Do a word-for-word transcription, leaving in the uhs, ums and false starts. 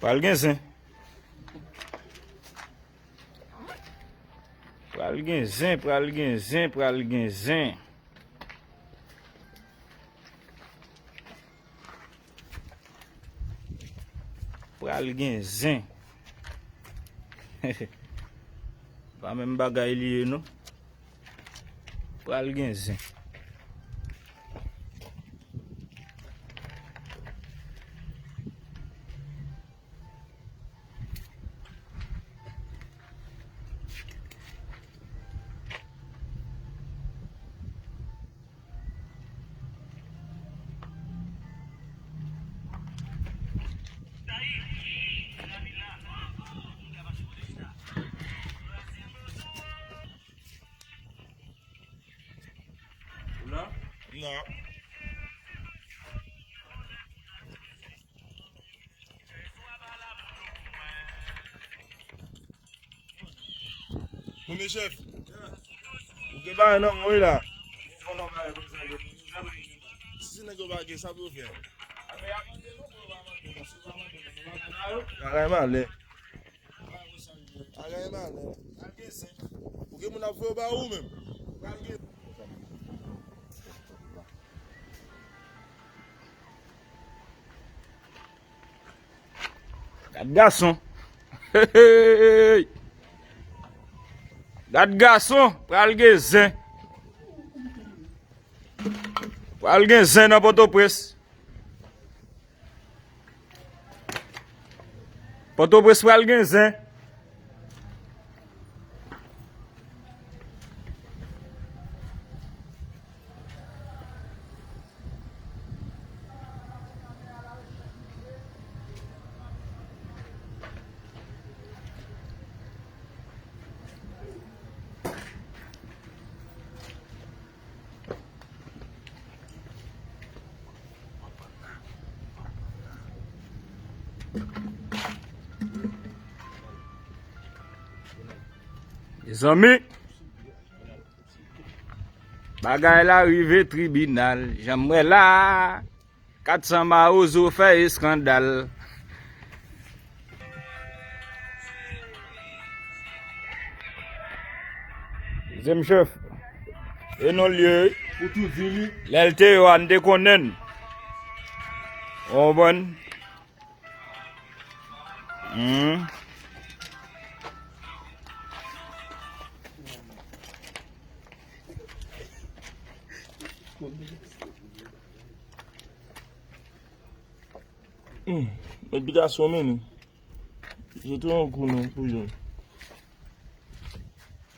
Pral gen zen. Pral gen zen, pral gen zen, pral gen zen. Pral gen zen. Pa menm bagay li ye, non. Pral gen zen. Ou la? Non. Premye chèf, ou gen bagay nan men w la. Si se nèg yo pa gen, sa pou yo fè? Bagay malè. Bagay malè. Ou gen moun ap voye ba ou menm. Gad gason. Hey, hey, hey. Gad gason, pral gen zen. Pral gen zen nan Pòtoprens. Pòtoprens pral gen zen. Mezanmi, bagay la rive tribinal. Jan m wè la, kat san mawozo fè eskandal. Zen chèf. E non l ye. Ou tou di li. Lè l te yo a, n te konnen l. Ou konprann? Hmm. Hmm. Met bitasyon men nou. Jete yon kou non pou yo.